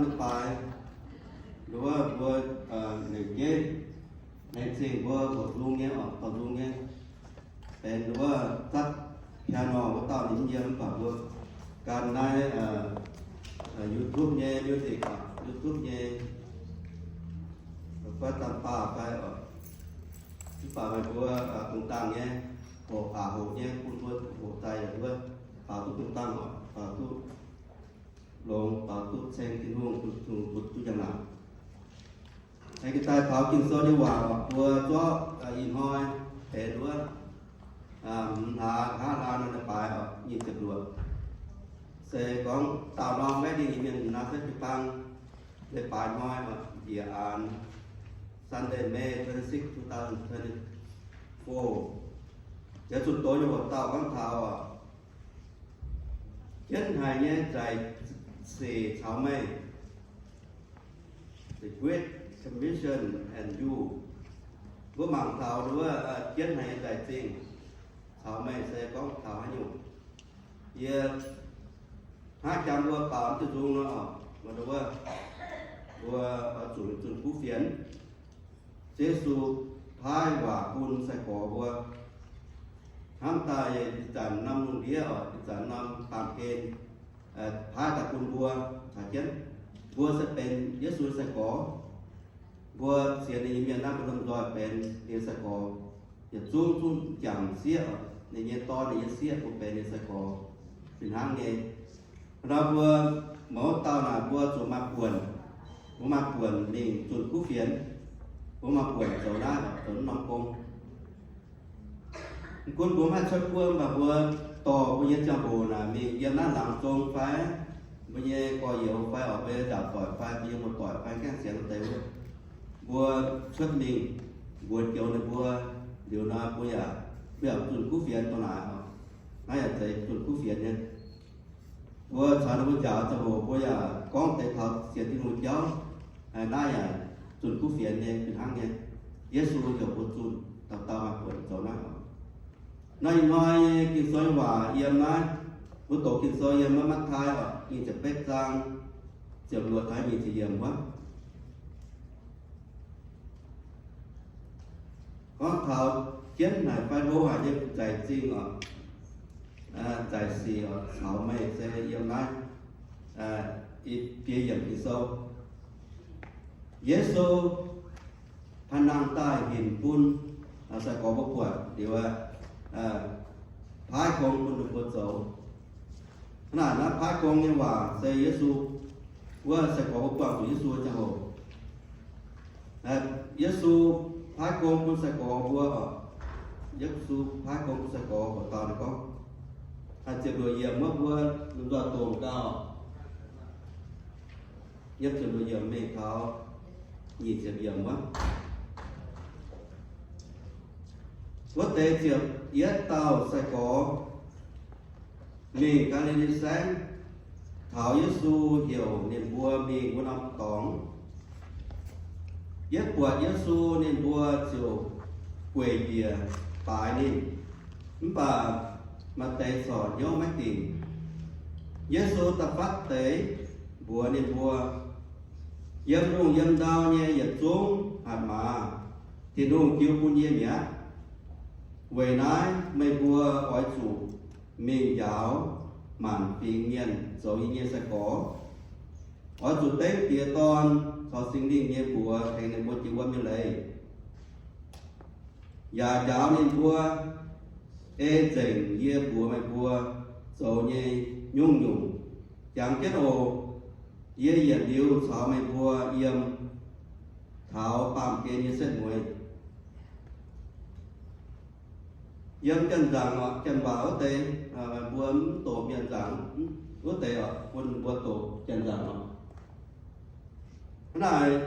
Leiz-baaix, nduov mbuo lengc jeiv, laengz zingh mbuo hoqc nzung nyei, oc, dorh nzung nyei, benx nduov zatv piano wuov dauh ninh mv yiem, mv baac mbuo ganh naaiv YouTube nyei music, YouTube nyei, fai dangh baah fai, mv baac meih mbuo dongh dangh nyei, hoqc aqc hoqc nyei, bun mbuo hoqc daaih yaac mbuo faaux duqv dongh dangh oc, faaux duqv longx, faaux duqv ceng Tin-Hungh, duqv, duqv, duqv njang-laangc. Aengx ga'daaih taux Ging-Sou nyei waac oc, mbuo zorqv ih hnoi benx wuov hmz hlaax nqa'haav hlaang nor leiz-baaix oc, nyic ziepc luoqc. Se gorngv daauh norm wedding Iu-Mienh naaiv se jiu-baang leiz-baaix hnoi oc, njiec aanx Sunday, May twenty-six, two thousand twenty-four. Yaac zuqc doz nyei hoc dauh gorngv taux oc, jienv haic nyei nzaic sic caux meih. The Great Commission and you. Mbuo mangc taux wuov jienv haic nyei nzaic zingh caux meih se gorngv taux haaix nyungc. Yie hnangv jangx mbuo baaux mv duqv nzung nor, mbuo, mbuo zuqc zunh kuv fienx. Yesu paaiv waac bun sai-gorx mbuo. Hnamv daaih ih zanc norm lungh ndiev oc, ih zanc norm baamh gen paaiv daaih bun mbuo caux jienv. Mbuo se benx Yesu nyei sai-gorx. Mbuo sienx ninh nyei mienh naaiv, mbuo lomh nzoih benx ninh nyei sai-gorx. Yietc zungv zungv jangc sieqv, ninh nyei dorn, ninh nyei sieqv, mbuo benx ninh nyei sai-gorx fih hnangv nyei. Nor mbuo mouz dauh naaic mbuo zuqc maaih buonc, mbuo maaih buonc mingh zunh kuv fienx, mbuo maaih buonc zoux naaiv, zoux naaiv norm gong. Mv gunv mbuo maiv haih cuotv guoqv, mv baac mbuo dorh mbuo nyei ziangh hoc naaic mingh yiem naaiv laangz zong fai mbuo nyei gorx-youz fai oc, mbuo nyei nzaaux doic fai mbuo nyei muoz-doic fai gaengh sienx deix wuov, mbuo cuotv mingh mbuox joux ninh mbuo liuz nor, mbuo yaac, mbuo yaac zunh kuv fienx dongh naaic oc. Naaiv yaac zeiz zunh kuv fienx nyei. Mbuo caux ninh mbuo njaaux ziangh hoc mbuo yaac gorngv deix taux sienx Tin-Hungh jauv, naaiv yaac zunh kuv fienx nyei fih hnangv nyei. Yesu heuc mbuo zunh, dauh dauh maaih buonc zoux naaiv oc. Naaiv ih hnoi nyei Ging-Sou nyei waac yiem naaiv, mbuo doqc Ging-Sou yiem naaiv Matv^taai oc, nyic ziepc betv zaang, ziepc luoqc taux nyic ziepc yiemc wuov. Gorngv taux jienv haic fai hlo haic nyei nzaic zingh oc, nzaic sic oc, caux meih se yiem naaiv i biei yiemc Ging-Sou. Yesu panh nangh daaih hinc bun sai-gorx mbuo buatc liuz, paaiv gong bun ninh mbuo zoux. Hnangv naaic naaiv paaiv gong nyei waac se Yesu, wuov sai-gorx mbuo buangh zuqc Yesu nyei ziangh hoc, Yesu paaiv gong bun sai-gorx mbuo oc. Yesu paaiv gong bun sai-gorx mbuo dauh ninh gorngv, haih ziepc luoqc yiemc wuov mbuo lomh nzoih dongh gauh. Yiem ziepc luoqc yiemc mingh taux nyic ziepc yiemc wuov. Wuov deix ziepc yietv dauh sai-gorx mingh Gaa^li^li Saengv, taux Yesu heuc ninh mbuo mingh wuov norm dorngx. Yietv buatc Yesu, ninh mbuo ziouc gueic njiec baaix ninh, mv baac maaih deix corc hnyouv maiv dingc. Yesu da'fatv deix mbuox ninh mbuo, Yiem lungh yiem ndau nyei yietc zungv hatc maaz, Tin-Hungh jiu bun yie mi'aqv. Weic naaiv meih mbuo oix zuqc mingh njaaux maanc fingx mienh zoux yie nyei sai-gorx. Oix zuqc dengv Diex, Dorn caux Singx Lingh nyei mbuox tengx ninh mbuo jiex wuom nyei leiz, yaac njaaux ninh mbuo ei nzengc yie mbuox meih mbuo zoux nyei nyungc-nyungc. Jangx jienv oc. Yie yietc liuz caux meih mbuo yiem taux baamh gen nyei setv mueiz. Yiem janx-nzaangc oc, janx-waac wuov deix, mbuo mv doqc mienh nzaangc wuov deix oc, bun mbuo doqc janx-nzaangc oc. Hnangv naaic,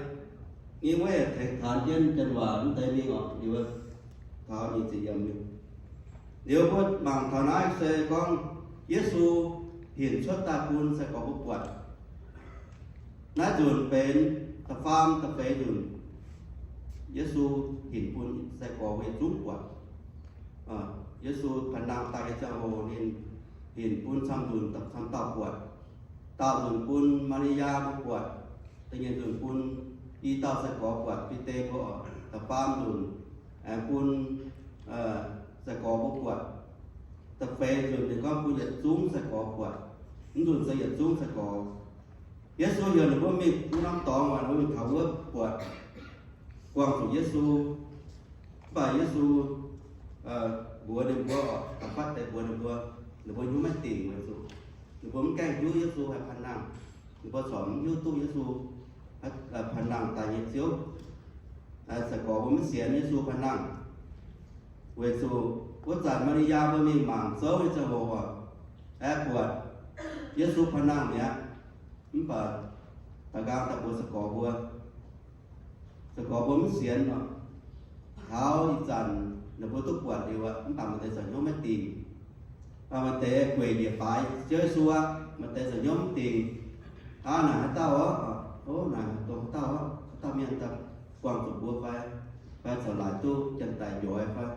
yie wuov tengx taanx jienv janx-waac mv deix mingh oc, liuz taux nyic ziepc yiemc mingh. Liuz mbuo mangc taux naaiv se gorngv Yesu hinc cuotv daaih bun sai-gorx mbuo buatc. Naaiv nzunc benx da'faam da'feix nzunc, Yesu hinc bun sai-gorx mbuo yietc zungv buatc. Yesu panh nangh daaih nyei ziangh hoc ninh hinc bun camv nzunc camv dauh buatc. Daauh nzunc bun Maa^li^yaa mbuo buatc, da'nyeic nzunc bun i dauh sai-gorx buatc, Bide mbuo oc. Da'faam nzunc aengx bun sai-gorx mbuo buatc. Da'feix nzunc ninh gorngv bun yietc zungv sai-gorx buatc. Mv nzunc se yietc zungv sai-gorx. Yesu heuc ninh mbuo mingh wuov norm dorngx, ninh mbuo mingh taux wuov buatc buangh zuqc Yesu. Mv baac Yesu mbuox ninh mbuo, da'faanh deix mbuox ninh mbuo, ninh mbuo hnyouv maiv dingc weic zuqc ninh mbuo mv gaengh hiuv Yesu haih panh nangh. Ninh mbuo corc mv hiuv duqv Yesu panh nangh daaih nyei Ziouv. Sai-gorx mbuo mv sienx Yesu panh nangh. Weic zuqc wuov zanc Maa^li^yaa mbuo mingh mangc zouv nyei ziangh hoc oc, aeqv, buatc Yesu panh nangh mi'aqv. Mv baac da'nqaang daaih mbuox sai-gorx mbuo, sai-gorx mbuo mv sienx nor, taux ih zanc ninh mbuo duqv buatc liuz aqv, mv baac maaih deix za'hnyouv maiv dingc. Maaih deix gueic njiec baaix Ziouv Yesu aqv, maaih deix za'hnyouv mv dingc. Aav, naaic haaix dauh oc? Ov, naaic dongh haaix dauh oc? Haaix dauh mienh daaih buangh zuqc mbuo fai? Fai corc laaic duqv janx-daic njoix fai?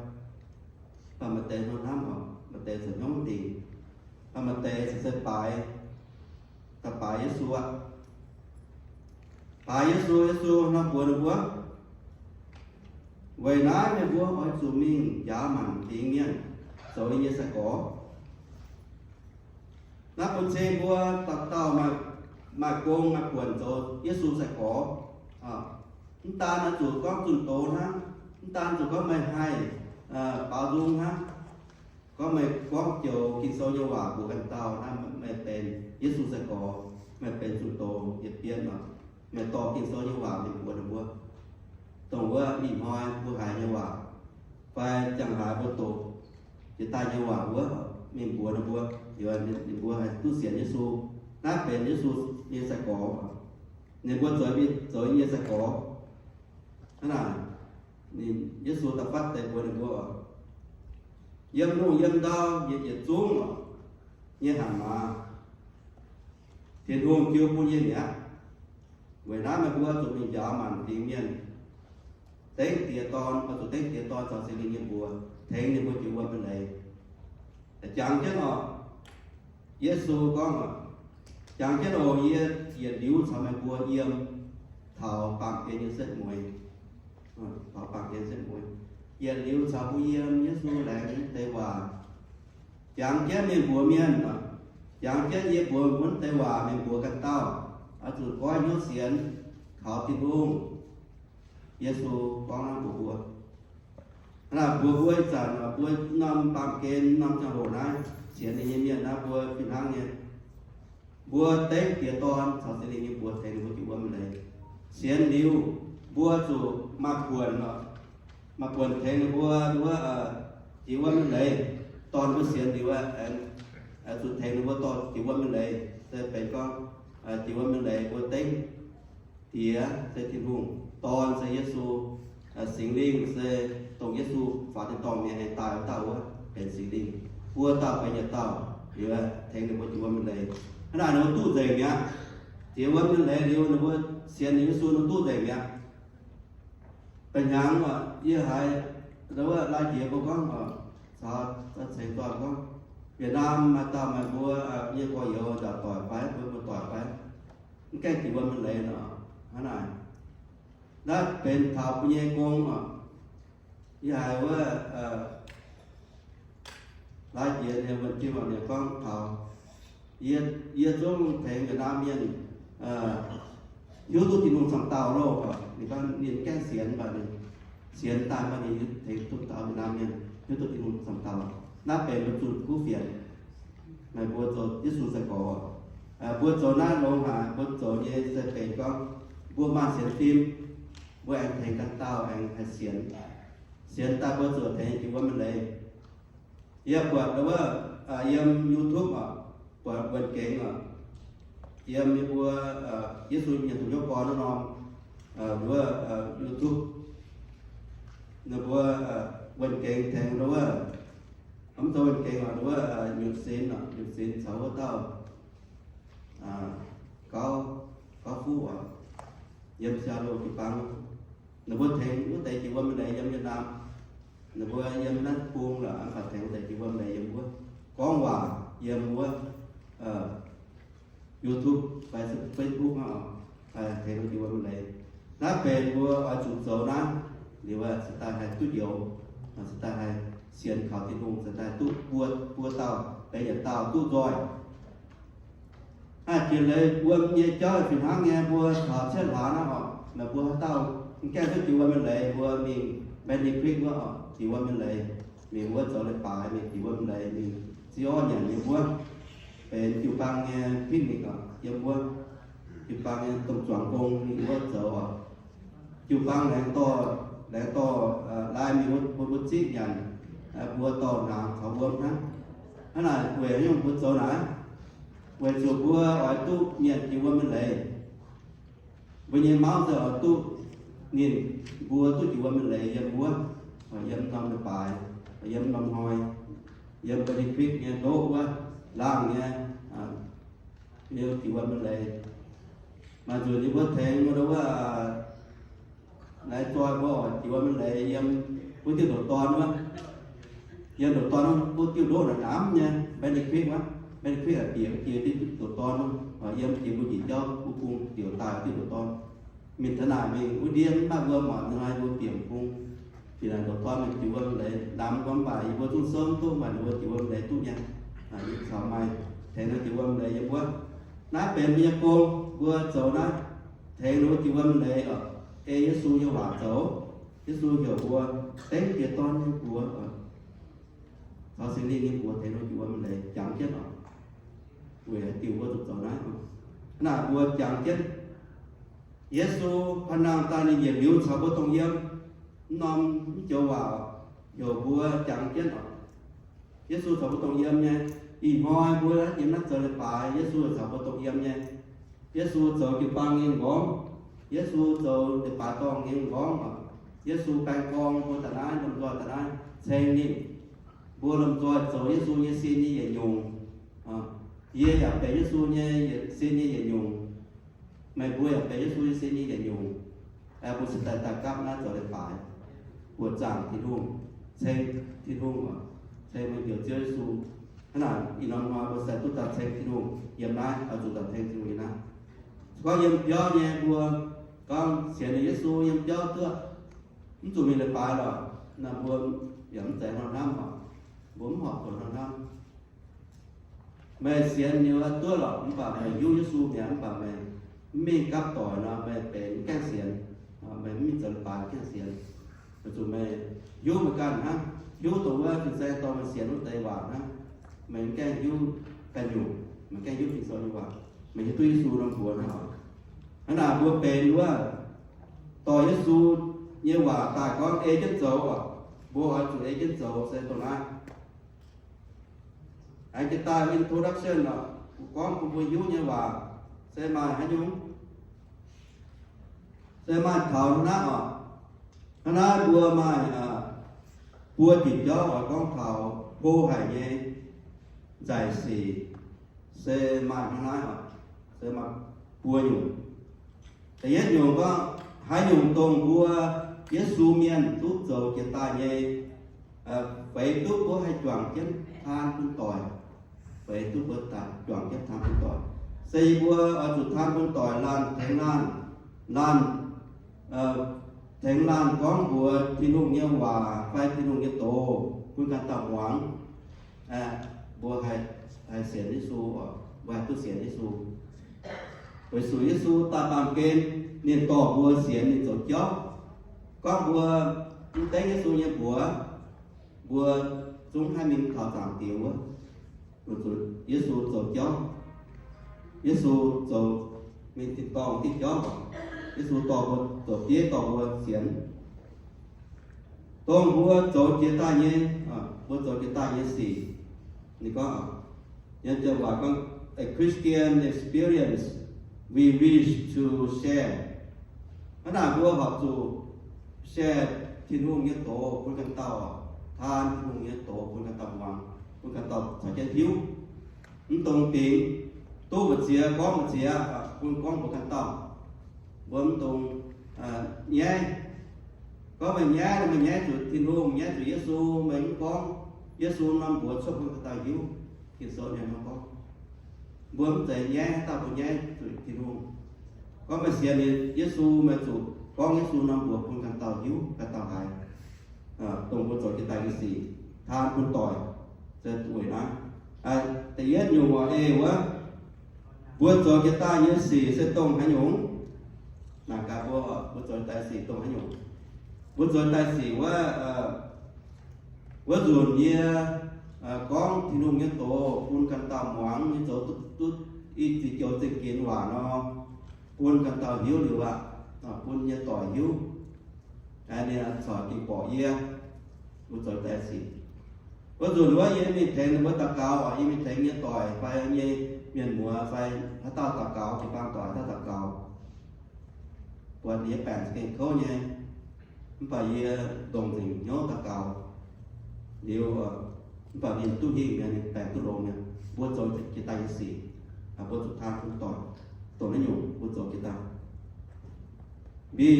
Mv baac maaih deix hnamv oc, maaih deix za'hnyouv mv dingc. Mv baac maaih deix se baaix, daaih baaix Yesu aqv. Baaix Yesu, Yesu nor mbuox ninh mbuo, weic naaiv meih mbuo oix zuqc mingh njaaux maanc fingx mienh zoux yie nyei sai-gorx. Naaiv bun cing mbuo dauh dauh maaih gong maaih buonc zoux Yesu sai-gorx. Mv daan oix zuqc gorngv zunh doz hnangv, mv daan zuqc gorngv meih haih baaux nzung hnangv, gorngv meih gorngv joux Ging-Sou nyei waac mbuox ganh dauh naaiv, meih benx Yesu sai-gorx, meih benx zunh doz yietc bienv oc. Meih dorh Ging-Sou nyei waac mingh mbuox ninh mbuo, dongh wuov ih hnoi mbuo haiz nyei waac, fai ziangh haaix mbuo doqc jiex daaih nyei waac wuov, mingh mbuox ninh mbuo, ninh mbuo haih duqv sienx Yesu. Naaiv benx Yesu nyei sai-gorx. Ninh mbuo zoux, zoux yie nyei sai-gorx. Hnangv naaic, Yesu da'faanh deix mbuox ninh mbuo, yiem lungh yiem ndau yietc yietc zungv nyei hatc maaz, Tin-Hungh jiu bun yie mi'aqv. Weic naaiv meih mbuo zuqc mingh njaaux maanc fingx mienh, dengv Diex Dorn, oix zuqc dengv Diex Dorn caux Singx Lingh nyei mbuox tengx ninh mbuo jiex wuom nyei leiz. Jangx jienv oc, Yesu gorngv, jangx jienv oc, yie yietc liuz caux meih mbuo yiem taux baamh gen nyei setv mueiz. Taux baamh gen setv mueiz, yietc liuz caux mbuo yiem. Yesu laengz deix waac, jangx jienv mingh mbuox mienh, jangx jienv yie mbuox wuov deix waac mingh mbuox ganh dauh, oix zuqc goiv hnyouv sienx kaux Tin-Hungh. Yesu gorngv naaiv mbuox mbuo. Hnangv naaic mbuox mbuo ih zanc mbuo norm baamh gen, norm ziangh hoc naaiv, sienx ninh nyei mienh naaiv mbuo fih hnangv nyei. Mbuo dengv Diex Dorn caux Singx Lingh nyei mbuox tengx ninh mbuo jiex wuom nyei leiz. Sienx liuz, mbuo zuqc maaih buonc, maaih buonc tengx ninh mbuo wuov jiex wuom nyei leiz. Dorh ninh mbuo sienx liuz, zuqc tengx ninh mbuo dorh jiex wuom nyei leiz. Se benx gorngv jiex wuom nyei leiz mbuo dengv Diex se Tin-Hungh, Dorn se Yesu, Singx Lingh se dongh Yesu faaux tin-dorngh mienh aengx daaih wuov dauh wuov benx Singx Lingh. Wuov dauh benx yietc dauh, liuz tengx ninh mbuo jiex wuom nyei leiz. Hnangv naaic ninh mbuo duqv nzengc mi'aqv. Jiex wuom nyei leiz liuz ninh mbuo sienx Yesu ninh duqv nzengc mi'aqv. Ba'hnyangx yie haiz wuov lai-jiex mbuo gorngv, caux ceng-zoih gorngv, Yietc Naamh maaih dauh meih mbuo nyei gorx-youz nzaaux doic fai, mbuo muoz-doic fai, mv gaengh jiex wuom nyei leiz nor. Hnangv naaic, naaiv benx taux mbuo nyei gong oc. Yie haiz wuov lai-jiex ninh wuonh jiex mangc ninh gorngv taux, yie, yie zungv tengx Yietc Naamh mienh hiuv duqv Tin-Hungh camv dauh loh. Ninh gorngv ninh gaengh sienx, mv baac ninh sienx daaih mv baac ninh tengx duqv taux Yietc Naamh mienh hiuv duqv Tin-Hungh camv dauh. Naaiv benx mbuo zunh kuv fienx. Meih mbuo zoux Yesu sai-gorx, mbuo zoux naaiv longx haic. Mbuo zoux nyei se benx gorngv mbuo maaih sienx fim, mbuo aengx tengx ganh dauh aengx haih sienx. Sienx daaih mbuo zuqc tengx jiex wuom nyei leiz. Yie buatc wuov, yiem YouTube oc, buatc wuonh gengx oc, yiem yie mbuo Yesu Mienh Hungh Hnyouv Gorn wuov norm, wuov YouTube, ninh mbuo wuonh gengx tengx wuov, mv zoux wuonh gengx oc, wuov Nyutc Sinx oc, Nyutc Sinx caux wuov dauh Gauv, Gauv Fuqv oc, yiem Seattle jiu-baang. Ninh mbuo tengx wuov deix jiex wuom nyei leiz yiem Yietc Naamh. Ninh mbuo yiem naaiv bung lorqc, mv baac tengx wuov deix jiex wuom nyei leiz yiem wuov, gorngv waac yiem wuov YouTube fai Facebook hnangv oc, tengx duqv jiex wuom nyei leiz. Naaiv benx mbuo oix zuqc zoux naaiv, liuz se daaih haih duqv njoux, se daaih haih sienx kaux Tin-Hungh, se daaih duqv buo, buo dauh benx yietc dauh duqv nzoih. Aa, jiex leiz wuom nyei jauv fih hnangv nyei, mbuo taux cietv hlaax naaiv oc, meih mbuo haaix dauh mv gaengh duqv jiex wuom nyei leiz, mbuo mingh Bandy Creek wuov oc, jiex wuom nyei leiz, mingh wuov zoux leiz-baaix, mingh jiex wuom nyei leiz, mingh ziv orv nyanc nyei wuov, benx jiu-baang nyei picnic oc, yiem wuov jiu-baang nyei domh zuangx gong mingh wuov zoux oc. Jiu-baang laengz dorh, laengz dorh lai mingh wuov, mbuo, mbuo ziqv nyanc, mbuo dorh hnaangx caux wuom hnangv. Hnangv naaic weic haaix nyungc mbuo zoux naaic? Weic zuqc mbuo oix duqv mienh jiex wuom nyei leiz. Mbuo nyei mauv se oix duqv ninh mbuo duqv jiex wuom nyei leiz yiem wuov, yiem norm leiz-baaix, yiem norm hnoi, yiem Bandy Creek nyei ndoqv wuov, laangh nyei, liuz jiex wuom nyei leiz. Maaih nzunc yie mbuo tengx wuov, wuov, naaiv zoih mbuo oix jiex wuom nyei leiz yiem wuov diuh ndoqc dorn wuov. Yiem ndoqc dorn wuov diuh ndoqv naaic namx nyei, Bandy Creek wuov, Bandy Creek aac bieqc jiex diuh ndoqc dorn, yiem jiex mbuo njiec jauv wuov bung diuc daaih diuh ndoqc dorn. Mingh taux naaic mingh wuov ndiev mv maaih mbuo muonz hnoi mbuo bieqc bung, bieqc naaic ndoqc dorn mingh jiex wuom leiz namx gorngv mv baac yie mbuo zungv souv mv duqv maaih ninh mbuo jiex wuom leiz duqv nyei. Yie caux maaih tengx ninh jiex wuom leiz yiem wuov. Naaiv benx mbuo nyei gong, mbuo zoux naaiv tengx ninh mbuo jiex wuom leiz oc, ei Yesu nyei waac zoux. Yesu heuc mbuo dengv jiex dorn nyei buoz oc, caux Singx Lingh nyei buoz tengx ninh mbuo jiex wuom leiz jangx jienv oc. Weic haaix diuc mbuo zuqc zoux naaiv oc? Hnangv naaic mbuo jangx jienv Yesu, hnangv naaiv daaih ninh yietc liuz caux mbuo dongh yiem. Mv norm mv joux waac heuc mbuo jangx jienv oc. Yesu caux mbuo dongh yiem nyei. Ih hnoi mbuo yiem naaiv zoux leiz-baaix, Yesu caux mbuo dongh yiem nyei. Yesu zoux jiu-baang nyei m'nqorngv. Yesu zoux leiz-baaix dorngh nyei m'nqorngv oc. Yesu baeng gorng mbuo daaih naaiv, lomh nzoih daaih naaiv ceng ninh. Mbuo lomh nzoih zoux Yesu nyei sin nyei yietc nyungc. Yie yaac benx Yesu nyei yietc, sin nyei yietc nyungc. Meih mbuo yaac benx Yesu nyei sin nyei yietc nyungc. Mbuo se daaih daaih gapv naaiv zoux leiz-baaix, buoqc zaangc Tin-Hungh, ceng Tin-Hungh oc, ceng meih njoux Ziouv Yesu. Hnangv naaic ih norm hnoi mbuo se duqv daaih ceng Tin-Hungh yiem naaiv, oix zuqc daaih ceng Tin-Hungh yiem naaiv. Se gorngv yiem biauv nyei mbuo gorngv sienx Yesu yiem biauv duqv, mv zuqc mingh leiz-baaix lorqc, naaiv mbuo yaac mv zeiz hnangv hnamv oc. Mbuo mv horpc zuqc hnangv hnamv. Meih sienx liuz duqv lorqc, mv baac meih hiuv Yesu mi'aqv, mv baac meih mv mingh gapv doic nor, meih benx mv gaengh sienx, meih mv mingh zoux leiz-baaix gaengh sienx. Weic zuqc meih hiuv meih ganh hnangv, hiuv dongh wuov fin-saeng dorh meih sienx wuov deix waac hnangv. Meih mv gaengh hiuv ganh nyungc, meih gaengh hiuv Ging-Sou nyei waac, meih hiuv duqv Yesu norm mbuox hnangv oc. Hnangv naaic mbuo benx wuov dorh Yesu nyei waac daaih gorngv ei jienv zoux oc. Mbuo oix zuqc ei jienv zoux se dongh naaiv. Aengx jiex daaih introduction oc, gorngv bun mbuo hiuv nyei waac se maaih haaix nyungc? Se maaih taux naaiv oc. Hnangv naaiv mbuo maaih buo diuc jauv oix gorngv taux hlo haic nyei nzaic sic, se maaih hnangv naaiv oc, se maaih buo nyungc. Da'yietv nyungc gorngv haaix nyungc dongh mbuo Yesu mienh duqv zoux jiex daaih nyei, feix duqv mbuo haih juangc jienv taan bun doic. Feix duqv mbuo juangc jienv taan bun doic. Se yie mbuo oix zuqc taan bun doic laanh tengx laanh, laanh tengx laanh gorngv mbuox Tin-Hungh nyei waac fai Tin-Hungh nyei doz bun ganh dauh muangx. Mbuo haih sienx Yesu, mbuo haih duqv sienx Yesu. Weic zuqc Yesu daaih baamh gen, ninh dorh mbuo sienx ninh zoux jauv. Gorngv mbuo mv dengv Yesu nyei mbuox, mbuo zungv haih mingh taux Zaangc Diex wuov. Weic zuqc Yesu zoux jauv. Yesu zoux mingh tin-dorngh diuh jauv. Yesu dorh mbuo zoux diev dorh mbuo sienx. Dongh mbuo zoux jiex daaih nyei, mbuo zoux jiex daaih nyei sic, ninh gorngv, yiem ziangh waac gorngv, a Christian experience we wish to share. Hnangv naaic mbuo horpc zuqc share Tin-Hungh nyei doz bun ganh dauh, taan Tin-Hungh nyei doz bun ganh dauh muangx, bun ganh dauh caux jienv hiuv. Mv dungx dingx, duqv mbu'ziex gorngv mbu'ziex, bun gorngv mbuox ganh dauh. Mbuo mv dungx nyaiv. Gorngv meih nyaiv, meih nyaiv zuqc Tin-Hungh, nyaiv zuqc Yesu, meih mv gorngv Yesu norm mbuox cuotv bun ganh dauh hiuv. Ging-Sou mienh mv gorngv. Mbuo mv zeiz nyaiv haaix dauh mbuo nyaiv zuqc Tin-Hungh. Gorngv meih sienx Yesu, meih zuqc gorngv Yesu norm mbuox bun ganh dauh hiuv, ganh dauh haiz, dongh mbuo zoux jiex daaih nyei sic, taan bun doic, se weic naaiv. Da'yietv nyungc oc, eix wuov, mbuo zoux jiex daaih nyei sic se dongh haaix nyungc? Naaic gaax mbuo, mbuo zoux daaih sic dongh haaix nyungc? Mbuo zoux daaih sic wuov, wuov nzunc yie gorngv Tin-Hungh nyei doz bun ganh dauh muangx nyei, zoux duqv, duqv ih ziex joux zingh ginx waac nor, bun ganh dauh hiuv liuz aqv, bun nyei doic hiuv, ninh corc ging borqc yie, mbuo zoux daaih sic. Wuov nzunc wuov yie mingh tengx ninh mbuo daux gaux oc, yie mingh tengx nyei doic fai nyei mienh muoz fai haaix dauh daux gaux, jiu-baang doic haaix dauh daux gaux, buatc ninh nyei baengc za'gengh kouv nyei, mv baac yie ndongc nzengc hnyouv daux gaux liuz, mv baac ninh duqv hingh mi'aqv, ninh baengc duqv longx mi'aqv. Mbuo zoux jiex daaih nyei sic, mbuo zuqc taan bun doic, dongh naaiv nyungc mbuo zoux jiex daaih. Mbiv,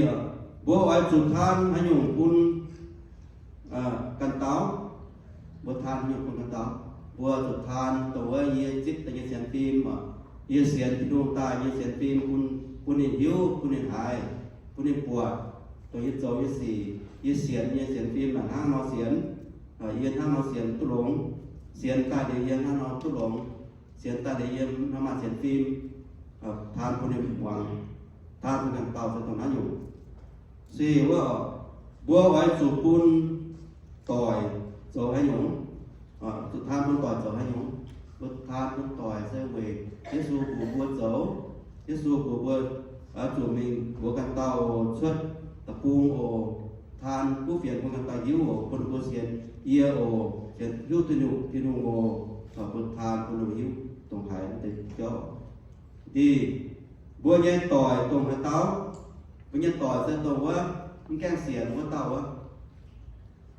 mbuo oix zuqc taan haaix nyungc bun ganh dauh? Mbuo taan haaix nyungc bun ganh dauh? Mbuo zuqc taan dongh wuov yie zipv daaih nyei sienx fim, yie sienx Tin-Hungh daaih nyei sienx fim, bun ninh hiuv, bun ninh haiz, bun ninh buatc dongh yie zoux nyei sic, yie sienx nyei sienx fim naaic hnangv nor sienx, yie hnangv nor sienx duqv longx, sienx daaih liuz yie hnangv nor duqv longx, sienx daaih liuz yie hnangv maaih sienx fim, taan bun ninh muangx, taan bun ganh dauh se dongh naaiv nyungc. Se wuov, mbuo oix zuqc bun doic zoux haaix nyungc? Zuqc taan bun doic zoux haaix nyungc? Mbuo taan bun doic se weic Yesu mbuox mbuo zoux. Yesu mbuox mbuo zuqc mingh mbuox ganh dauh oc, cuotv deic-bung oc, taan kuv fienx bun ganh dauh hiuv oc, bun ninh mbuo sienx yie oc, sienx hiuv Tin-Hungh, Tin-Hungh oc, mbuo taan bun ninh mbuo hiuv dongh haaix deix jauv. Ndih, mbuo nyei doic dongh haaix dauh? Mbuo nyei doic se dongh wuov mv gaengh sienx wuov dauh wuov.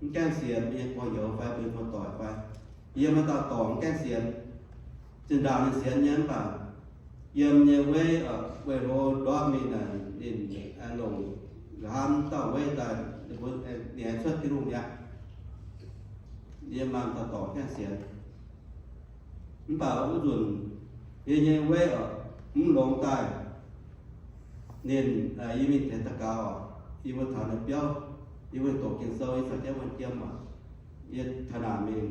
Mv gaengh sienx, mbuo nyei gorx-youz fai mbuo nyei muoz-doic fai. Yiem wuov dauh dorngc mv gaengh sienx. Zinh ndaangc ninh sienx nyei mv baac yiem nyei weiv, weic hlo ndortv mingh naaic ninh longc nqa'haav dauh weiv daaih, ninh aengx cuotv Tin-Hungh mi'aqv. Yiem maanh dauh dorngc gaengh sienx. Mv baac wuov nzunc yie nyei weiv oc, mv longx daaih, ninh, yie mingh tengx daux gaux oc, yie mbuo taux ninh biauv, yie mbuo doqc Ging-Sou, yie caux jienv wuonh jiem oc, yie taux naaic mingh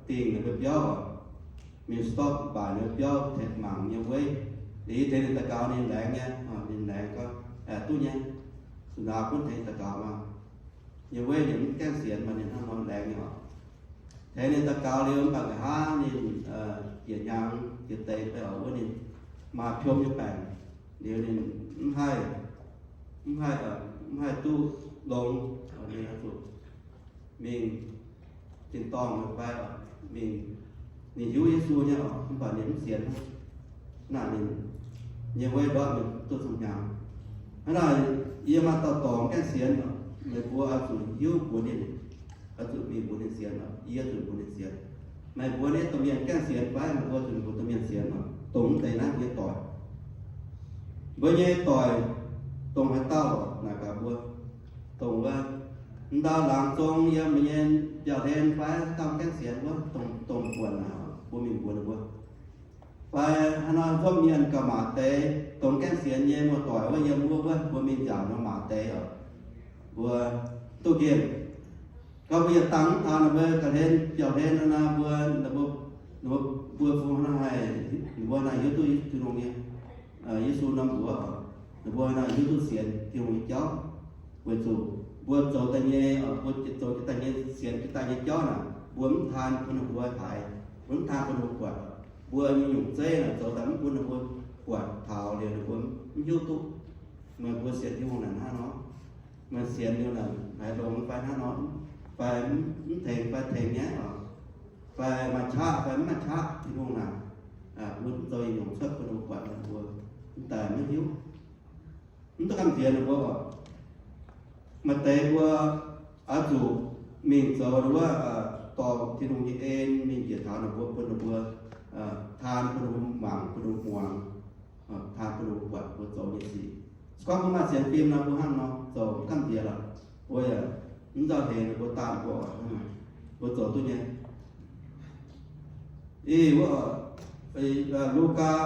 dingh ninh mbuo biauv oc, mingh stop mbaaic ninh mbuo biauv, tengx mangc nyei weiv. Liuz yie tengx ninh daux gaux, ninh laengz nyei, ninh laengz gorngv, duqv nyei, zuqc naav gunv tengx daux gaux maah. Nyei weiv ninh mv gaengh sienx, maaih ninh hnangv nor laengz nyei oc. Tengx ninh daux gaux liuz, mv baac nqa'haav ninh bieqc hnyangx jiex deix fai oc, wuov ninh maaih piom nyei baengc, liuz ninh mv haih, mv haih, mv haih duqv longx, ninh zuqc mingh tin-dorngh fai mingh, ninh hiuv Yesu nyei oc, mv baac ninh mv sienx. Naaic ninh nyei weiv ndortv ninh duqv cong-hnyangx. Hnangv naaic, yie maaih dauh dorngx gaengh sienx oc, meih mbuo oix zuqc hiuv mbuox ninh, oix zuqc mingh mbuox ninh sienx oc, yie zuqc mbuox ninh sienx. Meih mbuo nyei domh mienh gaengh sienx fai meih mbuo zuqc mbuox domh mienh sienx oc, dongh mv deix naaiv mbuo nyei doic. Mbuo nyei doic dongh haaix dauh? Naaic gaax mbuo, dongh wuov, m'ndau laangz zong yiem meih nyei biauv-hlen fai dauh gaengh sienx wuov, dongh, dongh buonc naaic, mbuo mingh mbuox ninh mbuo. Fai haaix nor nzopv mienh gauh maac deix, dongh gaengh sienx nyei muoz-doic wuov yiem wuov, wuov mbuo mingh nziaauc nor maac deix oc, mbuo duqv nqemh. Gorngv mbuo yietc dangh mv taux ninh mbuo ga'hlen biauv-hlen nor, mbuo, mbuo, mbuo fungx haih, ninh mbuo haih hiuv duqv Tin-Hungh nyei, Yesu norm mbuox, ninh mbuo haih hiuv duqv sienx Tin-Hungh nyei jauv. Weic zuqc mbuo zoux daaih nyei, mbuo zoux daaih nyei, sienx daaih nyei jauv naaic, mbuo mv taan bun ninh mbuo haiz, mbuo mv taan bun ninh mbuo buatc. Mbuo nyei nyungc zeiv naaic zoux daaih mv bun ninh mbuo buatc taux liuz ninh mbuo mv hiuv duqv meih mbuo sienx Tin-Hungh naaic hnangv nor. Meih sienx liuz naaic haiz longx fai hnangv nor, fai mv tengx fai tengx nyei oc, fai maaih qaqv fai mv maaih qaqv Tin-Hungh naaic, mbuo mv zoux nyungc cuotv bun ninh mbuo buatc, ninh mbuo mv daaih mv hiuv, mv duqv gamh nziex ninh mbuo oc. Maaih deix mbuo oix zuqc mingh zoux wuov, dorh Tin-Hungh nyei en mingh njiec taux ninh mbuo, bun ninh mbuo taan, bun ninh mbuo mangc, bun ninh mbuo muangx, taan bun ninh mbuo buatc mbuo zoux nyei sic. Se gorngv mbuo maaih sienx fim nor, mbuo hnangv nor zoux mv gamh nziex lorqc, mbuo yaac mv nzauh heix ninh mbuo daan mbuo oc. Mbuo zoux duqv nyei. Ih, wuov, Lugaa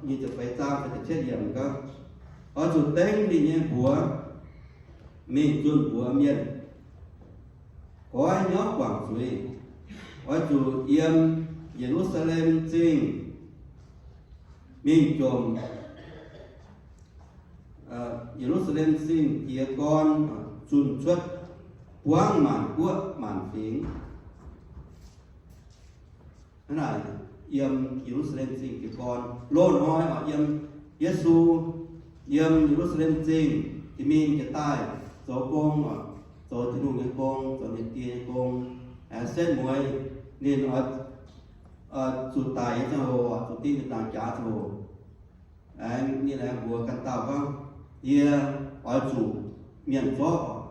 nyic ziepc feix zaang da'cietv yiemc gorngv, oix zuqc dengv ninh nyei mbuox mingh zunh mbuox mienh, goiv hnyouv guangc zuiz. Oix zuqc yiem Ye^lu^saa^lem Zingh mingh jomc Ye^lu^saa^lem Zingh jiez gorn zunh cuotv buangv maanc guoqv maanc fingx. Hnangv naaic, yiem Ye^lu^saa^lem Zingh jiez gorn. Loz-hnoi oc, yiem Yesu yiem Ye^lu^saa^lem Zingh jiex mingh jiex daaih zoux gong oc, zoux Tin-Hungh nyei gong, zoux ninh Die nyei gong. Aengx setv mueiz ninh oix zuqc daic nyei ziangh hoc, zuqc dingh ninh dangx jaax ziangh hoc, aengx ninh aengx mbuox ganh dauh gorngv, yie oix zuqc mienh zorqv oc,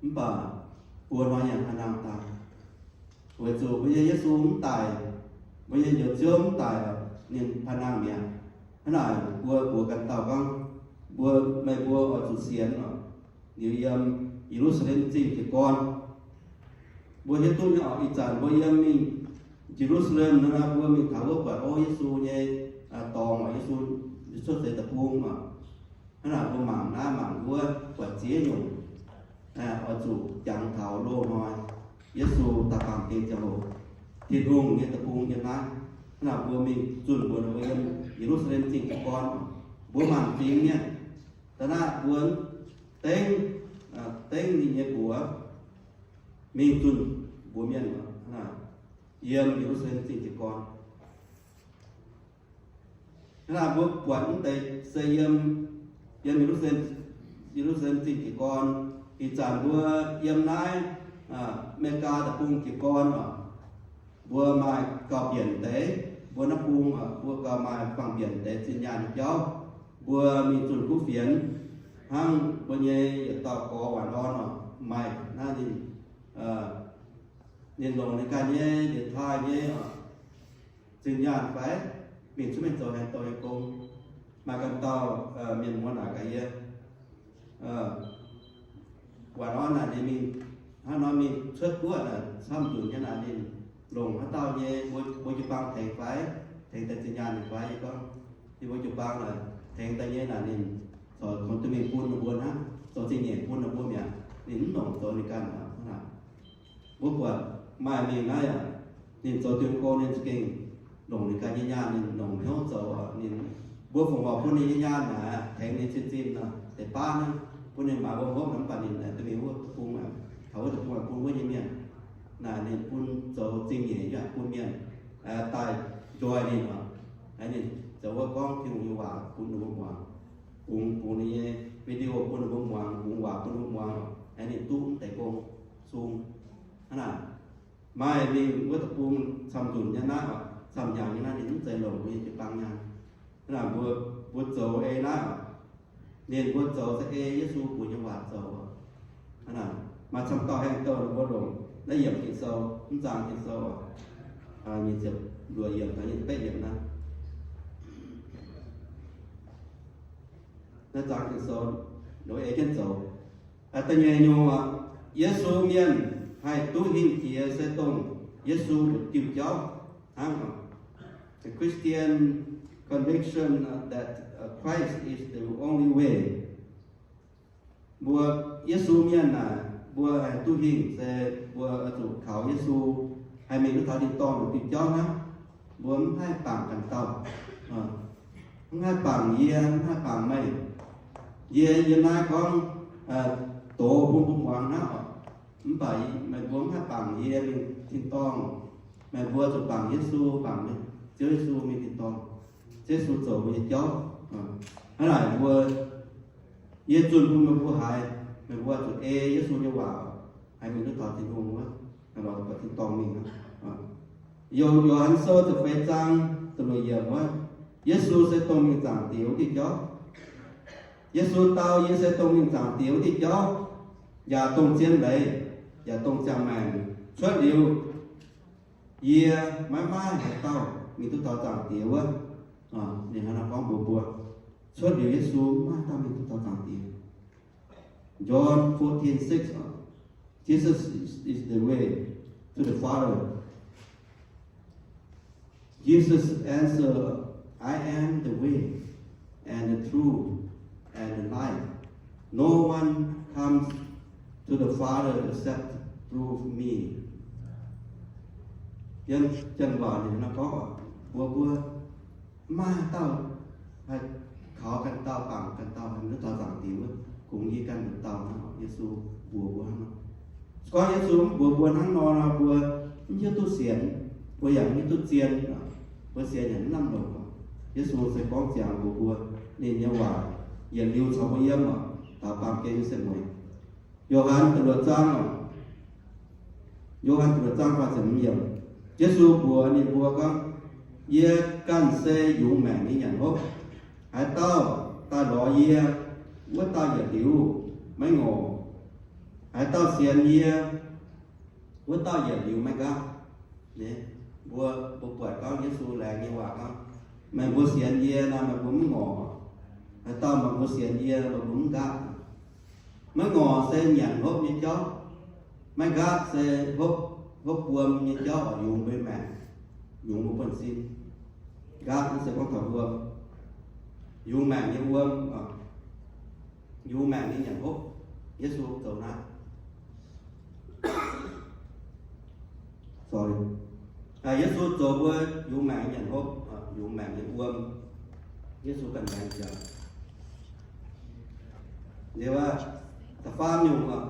mv baac buo hnoi yaac hnangv naaiv daaih. Weic zuqc mbuo nyei Yesu mv daic, mbuo nyei Njoux Ziouv mv daic, ninh hnangv naaiv mi'aqv. Hnangv naaic mbuo mbuox ganh dauh gorngv, mbuo, meih mbuo oix zuqc sienx oc, liuz yiem Ye^lu^saa^lem Zingh jiez gorn. Mbuo hiuv duqv nyei oc, ih zanc mbuo yiem mingh Ye^lu^saa^lem nor, mbuo mingh taux wuov buatc, o, Yesu nyei dorngx oc, Yesu cuotv seix deic-bung oc. Hnangv naaic mbuo mangc naaiv mangc wuov buatc ziex nyungc, oix zuqc jangx taux loz-hnoi Yesu daaih baamh gen ziangh hoc, Tin-Hungh nyei deic-bung yiem naaiv. Hnangv naaic mbuo mingh zunh mbuox ninh mbuo yiem Ye^lu^saa^lem Zingh jiez gorn, mbuo maanc fingx mienh, da'naaiv mbuo dengv, dengv ninh nyei mbuox mingh zunh mbuox mienh, yiem Ye^lu^saa^lem Zingh jiez gorn. Hnangv naaic mbuo buatc mv deix se yiem, yiem Ye^lu^saa^lem, Ye^lu^saa^lem Zingh jiez gorn. Ih zanc mbuo yiem naaiv America deic-bung jiez gorn oc, mbuo maaih gauh mbienc deix, mbuo naaiv bung oc, mbuo gauh maaih fangx mbienc deix zinh nyaanh nyei jauv. Mbuo mingh zunh kuv fienx hnangv mbuo nyei yietc dauh gorx Waanc Orn oc, maaih naaiv ninh, ninh longc ninh ganh nyei yietc taaih nyei oc, zinh nyaanh fai mingh cuotv mengh zoux haaix douh nyei gong. Maaih ganh dauh mienh muoz naaic gaax yie, Waanc Orn naaic ninh mingh, hnangv nor mingh cuotv guoqv naaic camv nzunc nyei naaic ninh longc haaix dauh nyei, mbuo jiu-baang tengx fai? Tengx daaih zinh nyaanh ninh fai? Yie gorngv, yie mbuo jiu-baang naaic tengx daaih nyei naaic ninh corc kungx duqv mingh bun ninh mbuo hnangv, zoux zingh nyeic bun ninh mbuo mi'aqv. Ninh mv longc zoux ninh ganh aqv. Mbuo buatc maaih mingh naaiv aqv, ninh zoux dien go ninh za'gengh longc ninh ganh nyei nyaanh, ninh longc hnyouv zoux. Ninh, mbuo fongc horc bun ninh nyei nyaanh naaic tengx ninh cin-zinh nor, deix baav naaiv bun ninh maaiz wuov hopv nor, mv baac ninh duqv mingh wuov deic-bung, taux wuov deic-bung bun wuov nyei mienh naaic ninh bun zoux zingh nyeic yaac bun mienh daaih njoy ninh oc. Aa, ninh zoux wuov gorngv Tin-Hungh nyei waac bun ninh mbuo muangx, bungx, bungx ninh nyei video bun ninh mbuo muangx, bungx waac bun ninh mbuo muangx, aa, ninh duqv mv deix gong sung. Hnangv naaic, maaih mingh wuov deic-bung camv nzunc nyei naaiv oc, camv hnyangx nyei naaiv ninh mv zeiz longc mbuo nyei jiu-baang nyaanh. Hnangv naaic mbuo, mbuo zoux ei naaiv oc, ninh mbuo zoux se ei Yesu bun nyei waac zoux oc. Hnangv naaic, maaih camv dauh heng douh ninh mbuo longc naaiv yiemc Ging-Sou, mv zaang Ging-Sou oc, nyic ziepc luoqc yiemc taux nyic ziepc betv yiemc naaiv. Naaiv zaang Ging-Sou, ninh mbuo ei jienv zoux. Da'nyeic nyungc oc, Yesu mienh haih duqv hingh jiex se dongh Yesu diuh jauv hnangv oc. The Christian conviction that Christ is the only way. Mbuo Yesu mienh naaic, mbuo haih duqv hingh se mbuo oix zuqc kaux Yesu, haih mingh duqv taux tin-dorngh diuh jauv hnangv. Mbuo mv haih bangc ganh dauh, mv haih bangc yie, mv haih bangc meih. Yie, yie naaiv gorngv doz bun mbuo muangx hnangv oc. Mv baac meih mbuo mv haih bangc yie mingh tin-dorngh. Meih mbuo zuqc bangc Yesu, bangc Ziouv Yesu mingh tin-dorngh. Ziouv Yesu zoux mbuo nyei jauv. Hnangv naaic mbuo, yie zunh bun meih mbuo haiz, meih mbuo zuqc ei Yesu nyei waac, haih mingh duqv taux Tin-Hungh wuov, haih lorz buatc tin-dorngh mingh aqv. Yo, Yo^han Sou ziepc feix zaang da'luoqc yiemc wuov, Yesu se dongh mingh Zaangc Diex wuov diuh jauv. Yesu dau, yie se dongh mingh Zaangc Diex wuov diuh jauv, yaac dongh zien leiz, yaac dongh ziangh maengc. Cuotv liuz yie maiv maaih haaix dauh mingh duqv taux Zaangc Diex wuov. Ninh hnangv naaiv gorngv mbuox mbuo, cuotv liuz Yesu maiv maaih dauh mingh duqv taux Zaangc Diex. John fourteen six, Jesus is, is the way to the Father. Jesus answered, I am the way, and the truth, and the life. No one comes to the Father except through me. Yiem janx waac ninh nor gorngv, mbuox mbuo, maiv maaih dauh haih kaux ganh dauh, bangc ganh dauh, haih mingh taux Zaangc Diex wuov, kungx yie ganh dauh hnangv. Yesu mbuox mbuo hnangv nor. Se gorngv Yesu mv mbuox mbuo hnangv nor, nor mbuo mv hiuv duqv sienx, mbuo yaac mv hiuv duqv zien, mbuo sienx yaac mv lamh longc. Yesu se gorngv ziangx mbuox mbuo ninh nyei waac, yietc liuz caux mbuo yiem oc, taux baamh gen nyei se mueiz. Yo^han da'luoqc zaang oc. Yo^han da'luoqc zaang faah ziepc hmz yiemc. Yesu mbuox ninh mbuo gorngv, yie ganh se yungz maengc nyei nyanc hopv. Haaix dauh daaih lorz yie, wuov dauh yietc liuz maiv ngorc. Haaix dauh sienx yie, wuov dauh yietc liuz maiv nqaapv. Mbuo, mbuo buatc gorngv Yesu laengz nyei waac gorngv, meih mbuo sienx yie nor, meih mbuo mv ngorc. Haaix dauh meih mbuo sienx yie, meih mbuo mv nqaapv. Maiv ngorc se nyanc hopv nyei jauv. Maiv nqaapv se hopv, hopv wuom nyei jauv oc, yungz mbuo maengc, yungz mbuo buonv-sin. Nqaapv naaiv se gorngv taux wuom, yungz maengc nyei wuom, yungz maengc nyei nyanc hopv. Yesu zoux naaiv. Sorry. Yesu zoux mbuo yungz maengc nyei nyanc hopv, yungz maengc nyei wuom. Yesu ganh laengz ziangx. Liuz aqv, da'faam nyungc oc,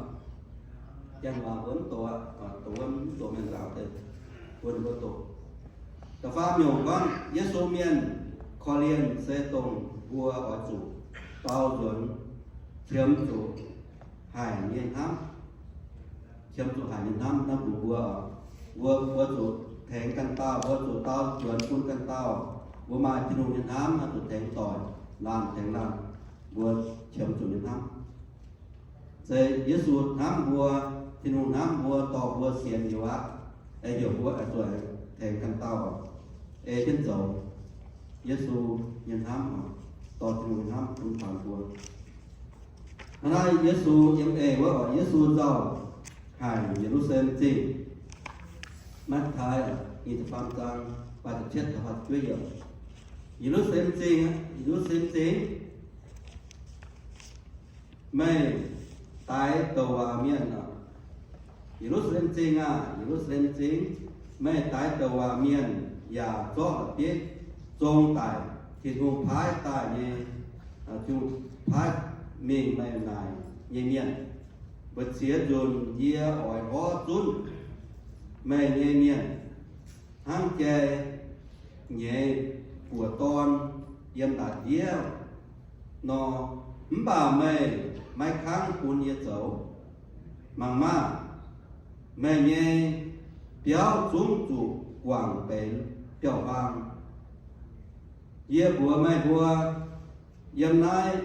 janx waac mbuo mv doqc, doqc wuov mv doqc mienh nzaaux deix, bun mbuo doqc. Da'faam nyungc gorngv Yesu mienh korv-lienh se dongh mbuo oix zuqc dau nzuonx, qiemx zuqc haic nyei hnamv. Qiemx zuqc haic nyei hnamv naaiv mbuox mbuo, mbuo, mbuo zuqc tengx ganh dauh, mbuo zuqc dau nzuonx bun ganh dauh. Mbuo maaih Tin-Hungh nyei hnamv, zuqc tengx doic, laanh tengx laanh, mbuo qiemx zuqc nyei hnamv. Se Yesu hnamv mbuo, Tin-Hungh hnamv mbuo, dorh mbuo sienx liuz aqv, ei heuc mbuo oix zuqc tengx ganh dauh ei jienv zoux. Yesu nyei hnamv, dorh Tin-Hungh nyei hnamv bun taux mbuo. Hnangv naaiv Yesu yiem eix wuov oc, Yesu nzauh haic Ye^lu^saa^lem Zingh. Matv^taai nyic ziepc faam zaang, faah ziepc cietv taux faah ziepc juov yiemc. Ye^lu^saa^lem Zingh, Ye^lu^saa^lem Zingh, meih daix douc waac mienh oc. Ye^lu^saa^lem Zingh aah! Ye^lu^saa^lem Zingh, meih daix douc waac mienh yaac zorqv la'bieiv zong daic Tin-Hungh paaiv daaih nyei, Tin-Hungh paaiv mingh meih naaic nyei mienh. Mbu'ziex nzunc yie oix ndortv zunv meih nyei mienh, hnangv jai nyeiz buoz dorn yiem ndaatv ndiev nor, mv baac meih maiv kangv bun yie zoux. Mangc maah! Meih nyei biauv zungv zuqc guangc deix biauv-huaang. Yie mbuox meih mbuo, yiem naaiv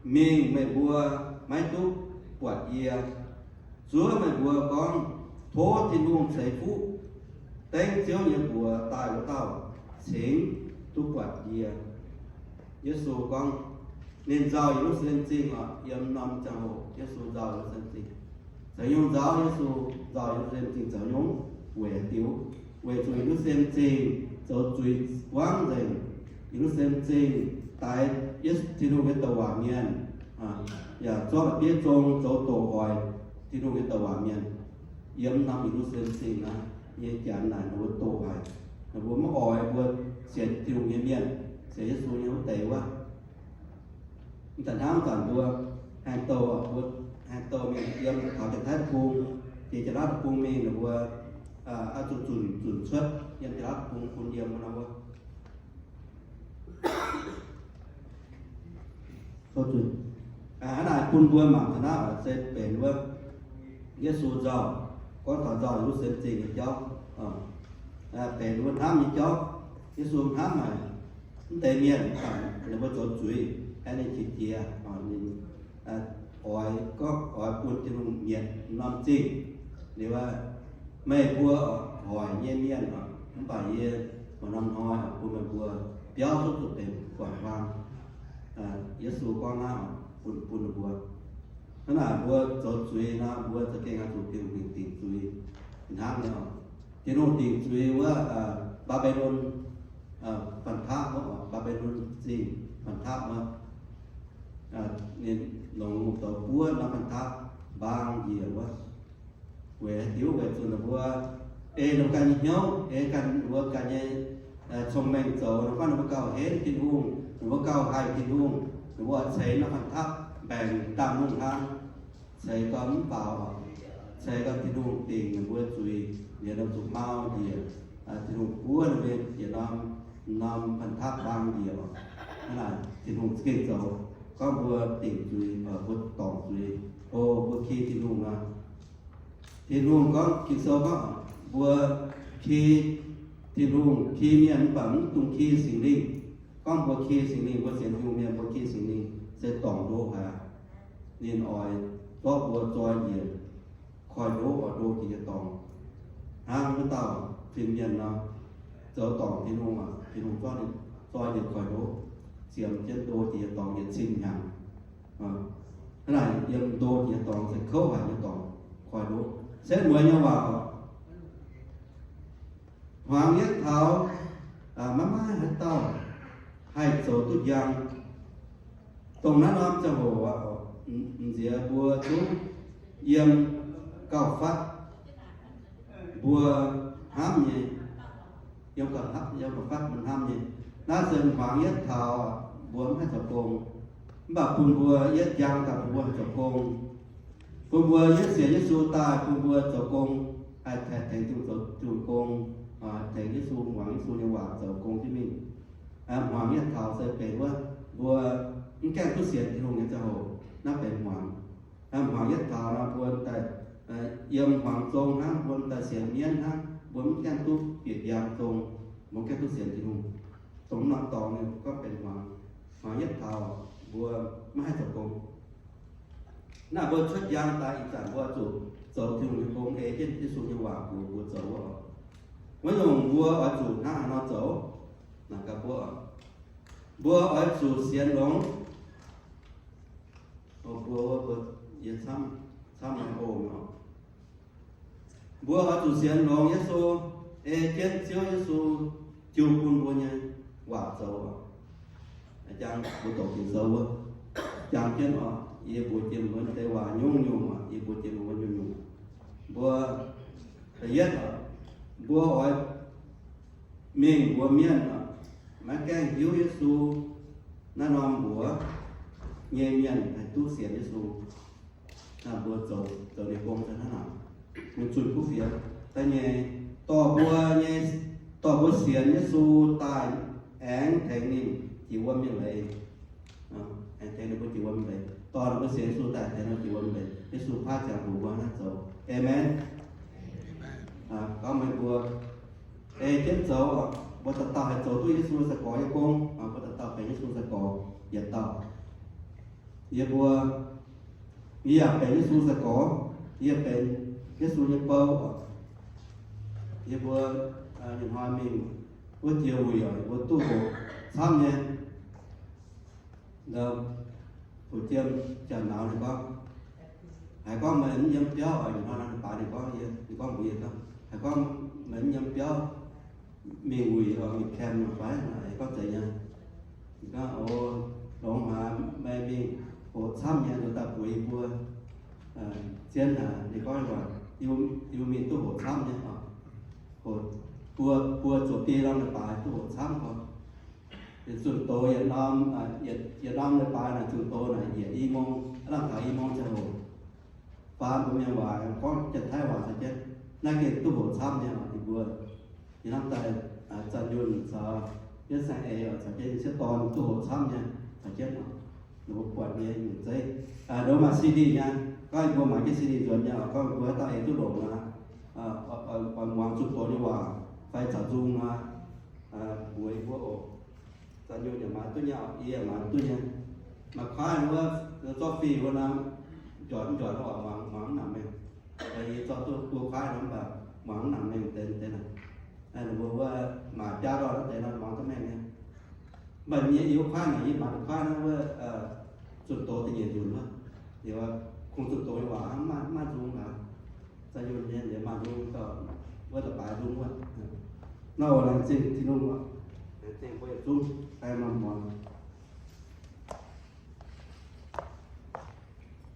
mingh meih mbuo maiv duqv buatc yie. Zuov meih mbuo gorngv, tov Tin-Hungh ceix fuqv dengv Ziouv nyei mbuox daaih wuov dauh cingx duqv buatc yie. Yesu gorngv, ninh nzauh Ye^lu^saa^lem Zingh oc. Yiem norm ziangh hoc Yesu nzauh Ye^lu^saa^lem Zingh. Caux nyungc nzauh Yesu, nzauh Ye^lu^saa^lem Zingh caux nyungc? Weic haaix diuc? Weic zuqc Ye^lu^saa^lem Zingh zoux zuiz buangv nzengc. Ye^lu^saa^lem Zingh daix Yesu, Tin-Hungh nyei douc waac mienh, yaac zorqv la'bieiv zong zoux doqc hoic Tin-Hungh nyei douc waac mienh. Yiem norm Ye^lu^saa^lem Zingh naaiv nyei janx naaic ninh mbuo doqc haic. Ninh mbuo maiv oix mbuo sienx Tin-Hungh nyei mienh, sienx Yesu nyei wuov deix wuov. Mv daaih hnangv zanc mbuo haengh douh, mbuo haengh douh mienh yiem taux Janx-Taiv Deic-Bung, jiex Janx-Laauv Deic-Bung mingh, ninh mbuo oix zuqc zunc, zunc cuotv yiem Janx-Laauv Deic-Bung bun yiem wuov nor wuov. Hnangv naaic bun mbuo mangc taux naaiv se benx wuov Yesu nzauh, gorngv taux nzauh Ye^lu^saa^lem Zingh nyei jauv, benx wuov hnamv nyei jauv. Yesu hnamv haic mv deix mienh, ninh mbuo zoux zuiz, aengx ninh qiex jiez, ninh oix gorngv oix bun Tin-Hungh mietc norm zingh. Liuz, meih mbuo hoic nyei mienh, mv baac yie maaih norm hnoi bun meih mbuo biauv zungv zuqc benx guangc huaang. Yesu gorngv naaiv bun, bun ninh mbuo. Hnangv naaic mbuo zoux zuiz nor, mbuo za'gengh oix zuqc Tin-Hungh dingc zuiz. Hnangv naaiv, Tin-Hungh dingc zuiz wuov, Mbaa^mbi^lon, fanh taapv wuov, Mbaa^mbi^lon Zingh fanh taapv wuov, ninh longc lungh douz buov norm fanh taapv mbaang njiec wuov. Weic haaix diuc? Weic zuqc ninh mbuo ei ninh mbuo ganh nyei hnyouv, ei ganh ninh mbuo ganh nyei cong-mengh zoux, ninh mbuo gorngv ninh mbuo gauh henv Tin-Hungh, ninh mbuo gauh haih Tin-Hungh, ninh mbuo ceix norm fanh taapv mbaengc ndaamv-lungh hnangv. Ceix gau mv faaux, ceix gau Tin-Hungh dingc ninh mbuo zuiz, liuz ninh zuqc mau njiec. Tin-Hungh buov ninh mbuo njiec norm, norm fanh taapv mbaang njiec. Hnangv naaic Tin-Hungh za'gengh zoux. Gorngv mbuo dingc zuiz, mbuo dorngc zuiz, o, mbuo ki Tin-Hungh nor, Tin-Hungh gorngv, Ging-Sou gorngv, mbuo ki Tin-Hungh, ki mienh mv baac mv dungx ki Singx Lingh. Gorngv mbuo ki Singx Lingh, mbuo sienx Tin-Hungh mienh, mbuo ki Singx Lingh se dorngc ndoqv haic. Ninh oix zorqv mbuo zoi njiec koiv-ndoqv, oix ndo jiex nyei dorngx. Hnangv wuov dauh fin-mienh nor, zoux dorngc Tin-Hungh, Tin-Hungh zorqv ninh zoi njiec koiv-ndoqv, ziemx jienv ndo jiex nyei dorngx yietc cin hnyangx. Hnangv naaic yiem ndo jiex nyei dorngx se kouv haic nyei dorngx, koiv-ndoqv. Se mueiz nyei waac oc. Hmuangx yietv taux, maiv maaih haaix dauh haih zoux duqv njang. Dongh naaiv norm ziangh hoc, m'nziex mbuo zungv yiem gauh fatv mbuo hnamv nyei, yiem gauh fatv, yiem gauh fatv mbuo hnamv nyei. Naaiv se hmuangx yietv taux mbuo mv haih zoux gong, mv baac bun mbuo yietv njang daaih bun mbuo haih zoux gong. Bun mbuo yietv sienx Yesu daaih bun mbuo zoux gong, haih tengx Tin-Hungh zoux Tin-Hungh gong, tengx Yesu, muangx Yesu nyei waac zoux gong jienv mingh. Hmuangx yietv taux se benx wuov mbuo mv gaengh duqv sienx Tin-Hungh nyei ziangh hoc, naaiv benx hmuangx. Hmuangx yietv taux nor, mbuo daaih yiem hmuangx zong hnangv, mbuo daaih sienx mienv hnangv, mbuo mv gaengh duqv bieqc njang zong, mbuo mv gaengh duqv sienx Tin-Hungh. Dongh norm dorngx ninh gorngv benx hmuangx. Hmuangx yietv taux mbuo maiv haih zoux gong. Naaiv mbuo cuotv njang daaih ih zanc mbuo zuqc zoux Tin-Hungh nyei gong, ei jienv Yesu nyei waac mbuox mbuo zoux wuov. Wuov nyungc mbuo oix zuqc hnangv haaix nor zoux? Naaic gaax mbuo, mbuo oix zuqc sienx longx. Mbuo, mbuo, yie camv, camv nyei oc. Mbuo oix zuqc sienx longx Yesu, ei jienv Ziouv Yesu jiu bun mbuo nyei waac zoux. Jangx mbuo doqc Ging-Sou wuov, jangx jienv oc. Yie mbuox jiex mbuo deix waac nyungc-nyungc oc. Yie mbuox jiex mbuo nyungc-nyungc. Mbuo da'yietv oc, mbuo oix mingh mbuox mienh oc, maiv gaengh hiuv Yesu naaiv norm mbuox nyei mienh haih duqv sienx Yesu. Naaiv mbuo zoux, zoux ninh gong se hnangv naaic. Mingh zunh kuv fienx daaih nyei, dorh mbuo nyei, dorh mbuo sienx Yesu daaih aengx tengx ninh jiex wuom nyei leiz. Aengx tengx ninh mbuo jiex wuom nyei leiz. Dorh ninh mbuo sienx Yesu daaih tengx ninh jiex wuom nyei leiz. Yesu paaiv ziangh hoc mbuo hnangv zoux. Aamen. Gorngv meih mbuo ei jienv zoux, mbuo dauh dauh haih zoux duqv Yesu sai-gorx nyei gong. Mbuo dauh dauh benx Yesu sai-gorx yietc dauh. Yie mbuo, yie yaac benx Yesu sai-gorx. Yie benx Yesu nyei bou. Yie mbuo ih hnoi mingh wuov jiex wuic oc, yie mbuo duqv hoqc camv nyei. Fu'jueiv Janx-Nauz ninh gorngv, haiz gorngv meih mv yiem biauv oc, ih hnoi ninh baaix ninh gorngv, ninh gorngv mbuox yie, haiz gorngv meih mv yiem biauv mingh wuic oc, mingh camp fai? Yie gorngv zeiz nyei. Ninh gorngv, o, longx haaix meih mingh hoqc camv nyei, ninh daaih bueix yie mbuo zien haic. Ninh gorngv waac, yie mingh duqv hoqc camv nyei oc. Hoqc buo, buo zuqc biei norm leiz-baaix duqv hoqc camv oc. Yietc zunh doz, yietc norm, yietc norm leiz-baaix naaic zunh doz naaic yietc i mong, aav dangh taux i mong ziangh hoc. Faan mbuo mienh waac, gorngv Janx-Taiv waac caux jienv, naaiv gengh duqv hoqc camv nyei oc. Ninh mbuo, yie hnamv daaih, Zanh Yunh caux Yietv Saeng Eix caux jienv, yie sieqv dorn duqv hoqc camv nyei caux jienv oc. Ninh mbuo buatc nyei nyungc zeiv, ninh mbuo maaih C D nyei. Gorngv yie mbuo mangc jienv C D nzuonx nyei oc. Gorngv mbuo haaix dauh eix duqv longc nor, oix muangx zunh doz nyei waac fai caux nzung nor, mbuox yie mbuo oc. Zanh Yunh yaac maaiz duqv nyei oc, yie yaac maaiz duqv nyei. Maaih kuaaiv wuov, zorqv fih wuov nor, njorc njorc oc, muangx mv nangc mengh. Yie zorqv duqv buo kuaaiv nor, mv baac muangx mv nangc mengh deix deix naaic. Ninh mbuo wuov maaic biaav ndorn wuov deix nor, muangx duqv mengh nyei. Mv baac yie, yie wuov kuaaiv naaic, yie maaiz kuaaiv naaiv wuov zunh doz da'nyeic nzunc wuov, liuz kungx zunh doz nyei waac hnangv, mv maaih nzung aqv. Zanh Yunh nyei liuz maaih nzung, wuov da'baaix nzung wuov. Naaiv oix laengz zingh Tin-Hungh oc, laengz zingh mbuo yietc zungv daaih maaih muonz.